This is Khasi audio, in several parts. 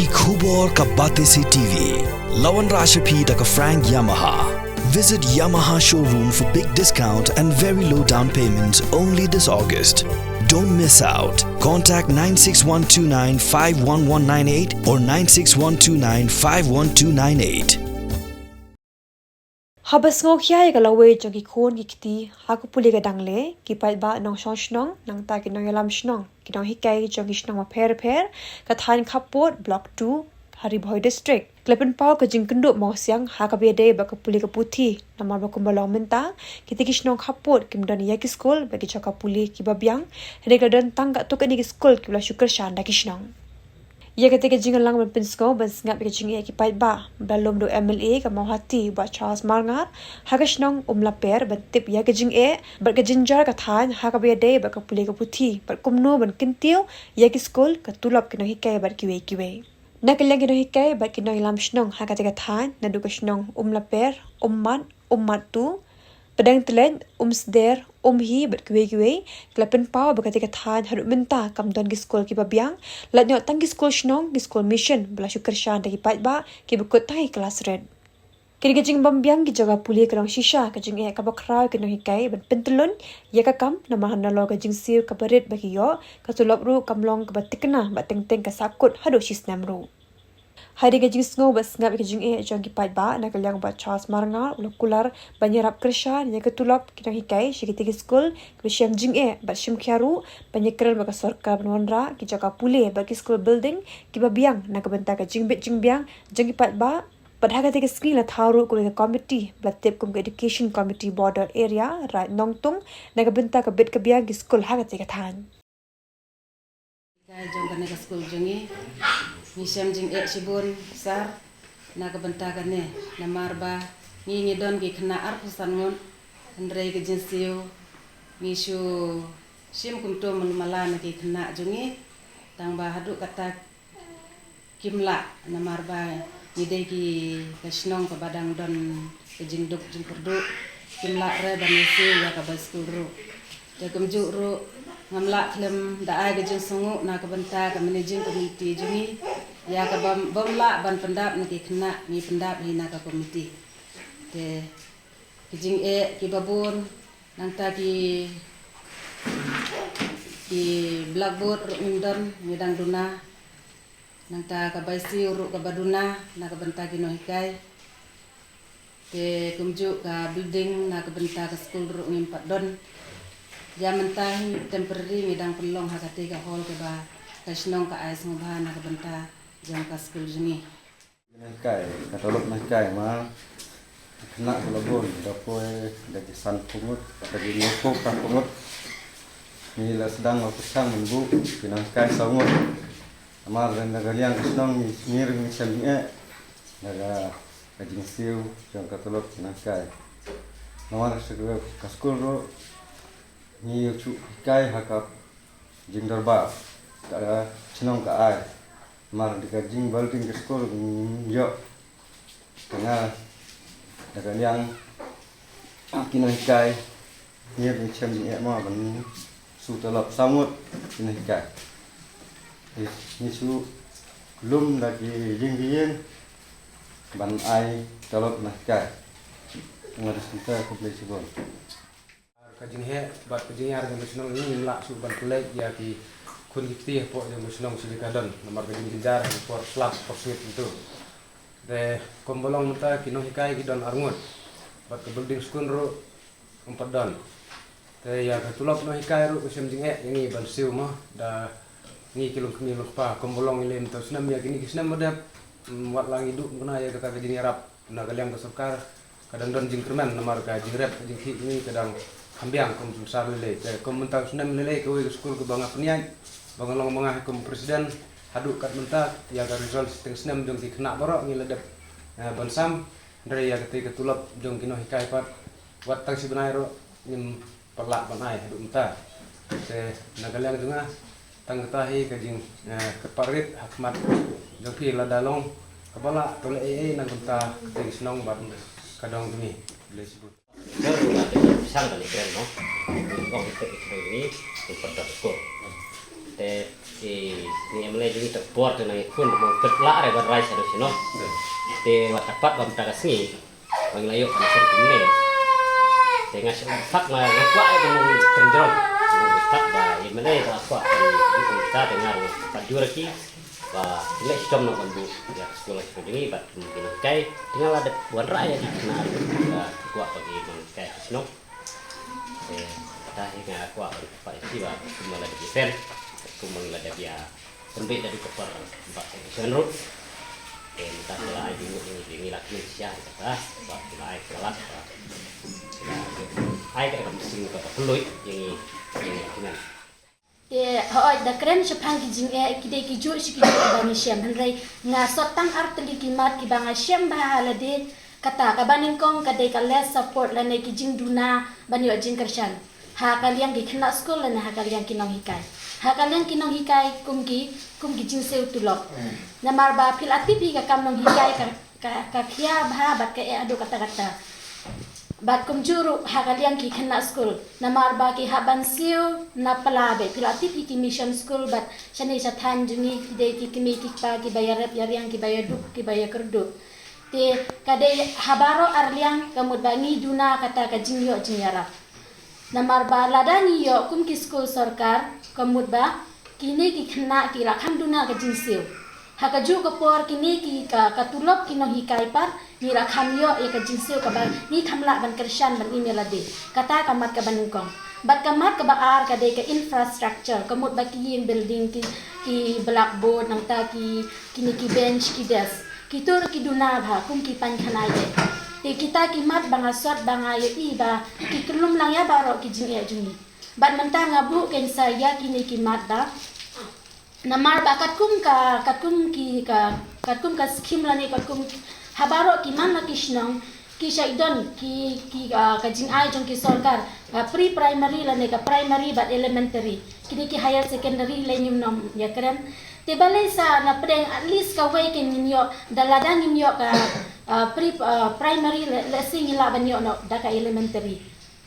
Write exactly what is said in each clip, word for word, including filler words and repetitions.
Ki khubor ka Batesi T V. La wanrah sha phi da ka Frank Yamaha. Visit Yamaha showroom for big discount and very low down payments only this August. Don't miss out. Contact nine six one two nine five one one nine eight or nine six one two nine five one two nine eight. Haba sngewkhia ïa ka lawei jong ki khun ki kti ha ka pule ka Dangle, ki paidbah nongshong shnong, nangta ki nongïalam shnong, ki nonghikai jong ki shnong bapher bapher, ka thaiñ Khappud, Block two, ha Ri Bhoi District, ki la pynpaw ka jingkynduh mawsiang ha kaba ïadei bad ka pule ka puthi, namar ba kumba long mynta, kita ki shnong Khappud kim don ïa ki skul bad ki jaka pule kiba biang, hynrei ka la don tang katto katne ki skul kiba la shu kyrshan da ki shnong. Ïa kata ka jingïalang ban pynsngew ban sngap ïa ka jingeh ki paidbah, ba la lum da u M L A ka Mawhati, Bah Charles Marngar, ha ka shnong Umlaper ban tip ïa ka jingeh bad ka jynjar ka thaiñ ha kaba ïadei bad ka pule ka puthi bad kumno ban kyntiew ïa ki skul, ka tulop ki nonghikai bad kiwei kiwei. Na ka liang ki nonghikai bad ki nongïalam shnong ha kata ka thaiñ, naduh ka shnong Umlaper, Ummat, Ummat two, Pdeng Tleit, Umsder, Umhi bad kiwei kiwei, ki la pynpaw ba kata ka thaiñ haduh mynta kam don ki skul kiba biang, lait noh tang ki skul shnong, ki skul mission ba la shu kyrshan da ki paidbah kiba kut tang ïa ki klas rit. Kine ki jingbym biang ki jaka pule ka long shisha ka jingeh kaba khraw ïa ki nonghikai ban pyntyllun ïa ka kam, namar haba nalor ka jingsiew kaba rit ba ki ïoh, ka tulop ruh kam long kaba thikna bad teng teng ka sahkut haduh shisnem ruh. Hadien ka jingsngew bad sngap ïa ka jingeh jong ki paidbah, na ka liang Bah Charles Marngar u la kular ban ïarap kyrshan ïa ka tulop ki nonghikai sha kita ki skul kiba shem jingeh bad shim khia ruh ban ïakren bad ka sorkar ban wanrah ki jaka pule bad ki skul building kiba biang na ka bynta ka jingbit jingbiang jong ki paidbah. Bad ha kata ka sngi la thaw ruh kawei ka komiti ba la tip kum ka Education Committee Border Area, Raid Nongtung, na ka bynta ka bit ka biang ki skul ha kata ka thaiñ. Ka jong kane ka skul jong ngi, ngi shem jingeh shibun sar na ka bynta kane, namar ba ngi ngi don ki khynnah arphew san ngut, hynrei ka jingsiew ngi shu shim kumto mala mala na ki khynnah jong ngi, tang ba haduh kata kim lah, namar ba ngi dei ki ka shnong kaba dang don ka jingduk jingkyrduh, kim lah re ban ïasiew ïa kaba skul ruh. Te kumjuh ruh ngam lah khlem da ai ka jingsngewnguh na ka bynta ka managing committee jong ngi, ïa kaba bym lah ban pyndap na ki khynnah, ngi pyndap hi na ka committee. Te ki jingeh kiba bun, nangta ki, ki blackboard ruh ngim don, ngi dang duna. Nangta ka bai siew ruh kaba duna na ka bynta ki nonghikai. Te kumjuh ka building na ka bynta ka skul ruh ngim pat don. Ïa mynta hi temporary ngi dang pynlong ha kata ka hall kaba ka shnong ka ai sngewbha na ka bynta jong ka skul jong ngi. Nonghikai, ka tulop nonghikai ma, khynnah ka la bun, da poi da ki sanphew ngut, da ki hynñiewphew sanphew ngut. Ngi la sdang la pyrshang ban buh ki nonghikai saw ngut. Namar na ka liang ka shnong ngi, ngi ruh ngi shem jingeh da ka, ka jingsiew jong ka tulop ki nonghikai. Namar ka skul ruh ngi ïoh shu hikai ha ka jingdorbar ka shnong ka ai. Namar da ka jingbuilding ka skul ngim ïoh. Tang da ka liang ki nonghikai, ngi ruh ngi shem jingeh mo ban shu tulop saw ngut ki nonghikai. Ngi shu lum da ki ïing ki ïing ban ai tulop nonghikai. Nga dei sngewthuh, khublei shibun. Ka jingheh bad ka jingïar jong ka shnong ngi, ngim lah shuh ban pynleit ïa ki khun ki kti hapoh jong ka shnong sha ka don, namar ka jingjynjar ha ka por slap por sngit ntu. Te kumba long mynta ki nonghikai ki don ar ngut, bad ka building skul ruh ym pat don. Te ïa ka tulop nonghikai ruh ka shem jingeh ïa ngi ban siew mo, da ngi ki longkmie longkpa, kumba long ngi leh mynta u snem, ïa kine ki snem ba dep, mm, wat la ngi duh mukna ïa kata ka jingïarap na ka liang ka sorkar, ka dang don jingkyrmen namar ka jingrep ka jingkhih ngi ka dang kham biang kum synsar lei lei. Te kum mynta u snem lei lei kawei ka skul kaba nga pynïaid, ba nga long ma nga hi kum president, haduh kat mynta ïa ka result shiteng snem jong ki khynnah baroh ngi la dep, eh, ban sam, hynrei ïa kata ka tulop jong ki nonghikai pat, wat tang shi bnai ruh ngim pat lah ban ai haduh mynta. Te na ka liang jong nga, tang kata hi ka jing, eh, kyrpad rit ha khmat jong phi, lada long kaba lah to leh ei ei na ka bynta ka shnong bad ka dong jong ngi. Khublei shibun. Jar ruh nga te pisa nga leh kren mo. Ong te ki kren ni, te pyrda skul. Te Te ni em le jong ngi ta por te nang khun mo pet la re ban rai sha do sino. Te wat ta pat bam ta ka sngi. Bang la yok kan sen kumne. Te nga sha pat ma nga kwah ai ban nang kendrong. Nang pat ba em le ba kwah kan ta te ngar pat jur ki. Ba le stom no ban bu ya sekolah sekolah jong ngi bat ki nang kai. Te nga la dep wan rai ya ki na ba kwah ba ki nang kai sino. Eh, ta hi nga kwah ban pa isi ba kum la da ki pen, kum la da bia pembe da ka por ba ka shan rut. Eh, ta la ai dulu ni ni la kin sia ta ba la ai kelat ba. Ai ka kam sing ka peluit yang ni yang ni. Te hooid, da kren shaphang ki jingeh, ki dei ki juh shi ki juh kiba ngi shem. Hynrei nga sot tang ar tylli ki mat kiba nga shem bha ha lade. Kata kaba nyngkong ka dei ka less support lane ki jingduna ban ïoh jingkyrshan ha ka liang ki khynnah skul lane ha ka liang ki nonghikai. Ha ka liang ki nonghikai kum ki, kum ki jingsiew tulop. Namar ba phi la tip hi ka kam nonghikai ka, ka, ka khia bha bad ka eh haduh katta katta. Bad kumjuh ruh ha ka liang ki khynnah skul. Namar ba ki hap ban siew na pla beit, phi la tip hi ki mission school bad shane sha thaiñ jong ngi ki dei ki kmie ki kpa kiba ïarep ïariang, kiba ïaduk, kiba ïakyrduh. Te ka dei ha baroh ar liang ka mut ba ngi duna kata ka jingïoh jingïarap. Namar ba lada ngi ïoh kum ki skul sorkar, ka mut ba kine ki khynnah ki la kham duna ka jingsiew. Ha kajuh ka por kine ki ka, ka tulop ki nonghikai pat ngi la kham ïoh ïa ka jingsiew kaba ngi kham lah ban kyrshan ban im ïa lade. Kata ka mat kaba nyngkong. Bad ka mat kaba ar ka dei ka infrastructure, ka mut ba ki ïing building, ki, ki blackboard, nangta ki, kine ki bench, ki desk. Kito ruh ki duna bha kum ki painkhynnah ïa. Te kita ki mat ba nga sot ba nga ïohi ba ki kyllum lang ïa baroh ki jingeh jong ngi. Bad mynta nga buh kein sa ïa kine ki mat ba namar ba katkum ka, katkum ki ka, katkum ka skim lane katkum ha baroh ki man la ki shnong ki shait don ki, ki, ah, ka jingai jong ki sorkar, ah, pre primary lane ka primary bad elementary. Kine ki higher secondary lei ngim nym ïakren. Te balei sa na pdeng at least kawei kein ngin ïoh, da lada ngim ïoh ka, ah, pre, ah, primary le, lehse ngin lah ban ïoh noh da ka elementary.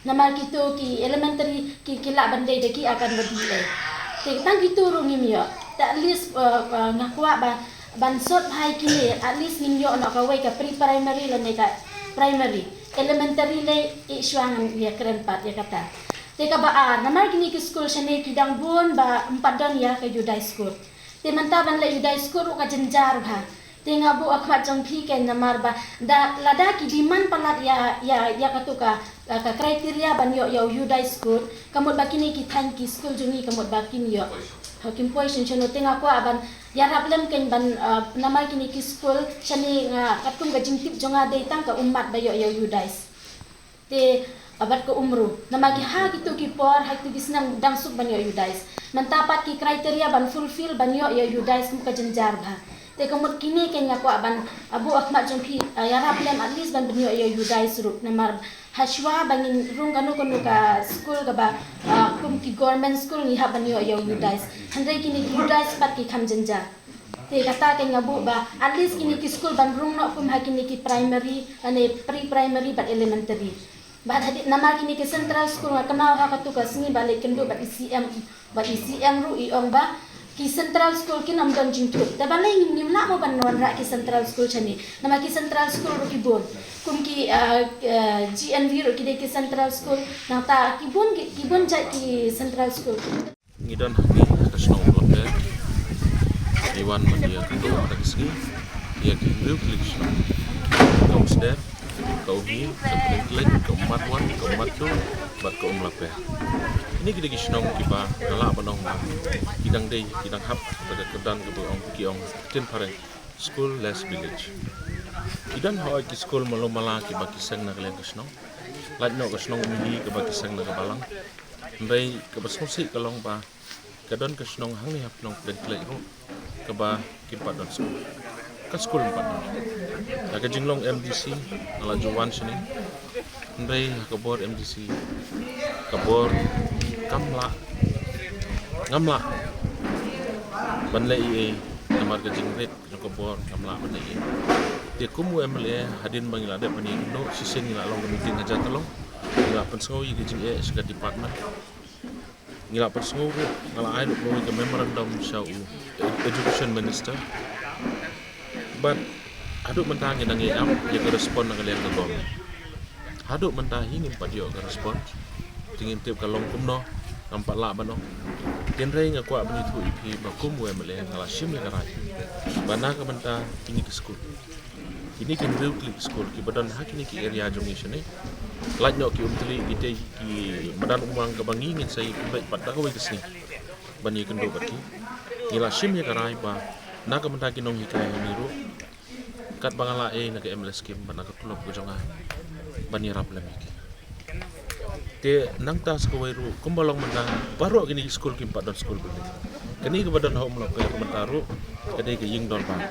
Namar kito ki elementary ki, ki lah ban dei da ki Anganwadi lei. Te tang kito ruh ngim ïoh. Te at least, ah, ah, nga kwah ba ban sot bha ïa kine, at least ngin ïoh noh kawei ka pre primary lane ka primary. Elementary lei i shuwa ngan ïakren pat ïa kata. Te kaba ar, namar kine ki skul shane ki dang bun ba ym pat don ïa ka Yudai school. Te mynta ban leh Yudai school ruh ka jynjar bha. Te nga buh ha khmat jong phi kein namar ba da lada ki demand palat ïa, ïa, ïa katu ka, ka, ka criteria ban ïoh ïa u Yudai school, ka mut ba kine ki thaiñ ki skul jong ngi ka mut ba kim ïoh. Ha kim poi shen shen. Te nga kwah ban ïarap lem kein ban, ah, namar kine ki skul shane nga katkum ka jingtip jong nga dei tang ka ummat ba ïoh ïa u Yudai. Te, ah, bad ka umru. Namar ki ha kito ki por, ha kito ki snem dang suk ban ïoh Yudai. Mynta pat ki criteria ban fulfill ban ïoh ïa Yudai kum ka jynjar bha. Te ka mut kine kein nga kwah ban, ah, buh ha khmat jong phi, ah, ïarap lem at least ban pynïoh ïa Yudai ruh. Namar ha shuwa ba ngin rung kano kano ka skul kaba, ah, kum ki government school ngi hap ban ïoh ïa Yudai. Hynrei kine ki Yudai pat ki kham jynjar. Te kata kein nga buh ba at least kine ki skul ban rung noh kum ha kine ki primary, lane pre primary bad elementary. Bad hadien namar kine ki central school nga kynmaw ha katu ka sngi ba leit kynduh bad i C M, bad i C M ruh i ong ba ki central school kin ym don jingthut. Te balei ngim lah mo ban wanrah ki central school shane? Namar ki central school ruh ki bun. Kum ki, ah, ah, G N V ruh ki dei ki central school. Nangta ki bun ki, ki bun jait ki central school. Ngi don hangne ha ka shnong Umlaper. Ngi wan ban ïakynduh ha ka sngi ïa ki hynriew tylli ki shnong. Ka Umsder, ka Umhim, ka Pdengkleit, ka Ummatwan, ka Ummatdur bad ka Umlaper. Kine ki dei ki shnong kiba nga lah ban ong ba ki dang dei, ki dang hap da ka kyrdan kaba ong, ki ong ha ka ktien phareng, school less village. Ki don hooid ki skul malu mala kiba ki seng na ka liang ka shnong. Lait noh ka shnong Umhi kaba ki seng na ka balang. Hynrei kaba sngewsih ka long ba ka don ka shnong hangne ha Pdengkleit ruh kaba kim pat don skul. Ka skul kim pat don. Ha ka jinglong M D C nga la ju wan shane. Hynrei ha ka bor M D C, ka bor kam lah, ngam lah ban leh ei ei namar ka jingrit jong ka bor kam lah ban leh ei ei. Te kum u M L A hadien ba ngi la dep ban ïakynduh, shisien ngi la long ka meeting ha Jatalong. Ngi la pynsngew ïa ka jingeh sha ka department. Ngi la pynsngew ruh, nga la ai ruh kawei ka memorandum sha u Education Minister. Bad haduh mynta ngi nang ïa ap ïa ka respond na ka liang ka government. Haduh mynta hi ngim pat ïoh ka respond. Te ngim tip ka long kumno, ngam pat lah ban ong. Hynrei nga kwah ban ïathuh ïa phi ba kum u M L A nga la shim ïa ka rai ba na ka bynta kine ki skul, kine ki hynriew tylli ki skul kiba don ha kine ki area jong ngi shane, lait noh ki um tylli, ki tei ki madan umwang kaba ngi ngin sa ïa pynbeit pat da kawei ka sngi ban ïakynduh bad ki. Ngi la shim ïa ka rai ba na ka bynta ki nonghikai hangne ruh, katba nga la ai na ka M L A scheme bad na ka tulop ka jong nga, ban ïarap lem ïa ki. Te nangta sa kawei ruh, kumba long mynta, baroh kine ki skul kim pat don skul building. Kane kaba don ha Umlaper mynta ruh ka dei ka ïing dorbar.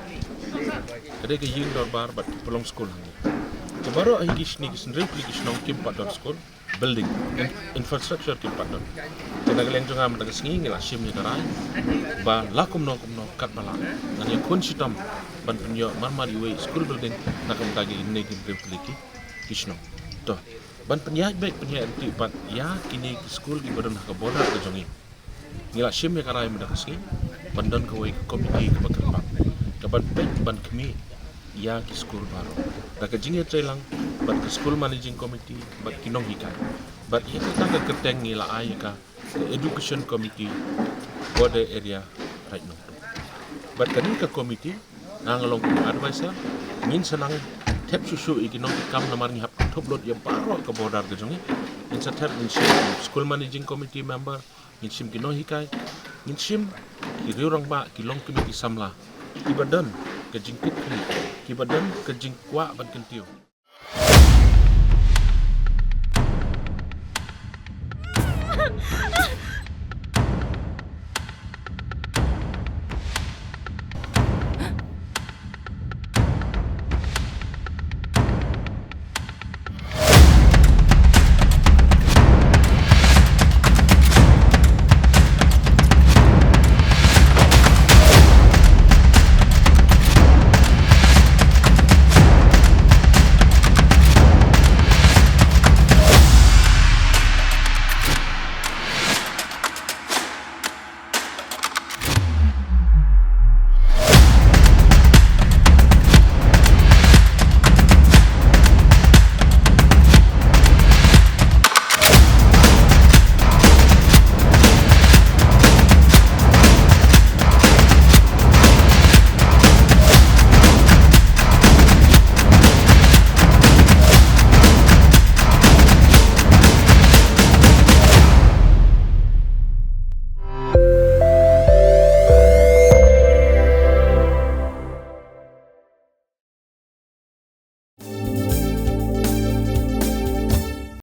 Ka dei ka ïing dorbar bad ki pynlong skul hangne. Te baroh hi ki shini ki hynriew tylli ki shnong kim pat don skul building, in- infrastructure kim pat don. Te na ka liang jong nga mynta ka sngi ngi la shim ïa ka rai ba la kumno kumno katba lah ngan ïakhun shitom ban pynïoh marmar iwei skul building na ka bynta kine ki hynriew tylli ki ki shnong. To, ban pynïaid beit pynïaid ryntih pat ïa kine ki skul kiba don ha ka border ka jong ngi, ngi la shim ïa ka rai mynta ka sngi ban don kawei ka komiti kaba kyrpang kaban peit ban khmih ïa ki skul baroh da ka jingïatreilang bad ka school managing committee bad ki nonghikai. Bad ïa kata ka kyrteng ngi la ai ïa ka education committee border area right now. Bad kane ka committee, nga nga long kum advisor, ngin sa nang thep shuh shuh ïa ki nongkam namar ngi hap thup lut ïa baroh ka border ka jong ngi. Ngin sa thep, ngin shim school managing committee member, ngin shim ki nonghikai, ngin shim ki riew rangbah, ki longkmie, ki samla kiba don ka jingkitkhlieh, kiba don ka jingkwah ban kyntiew.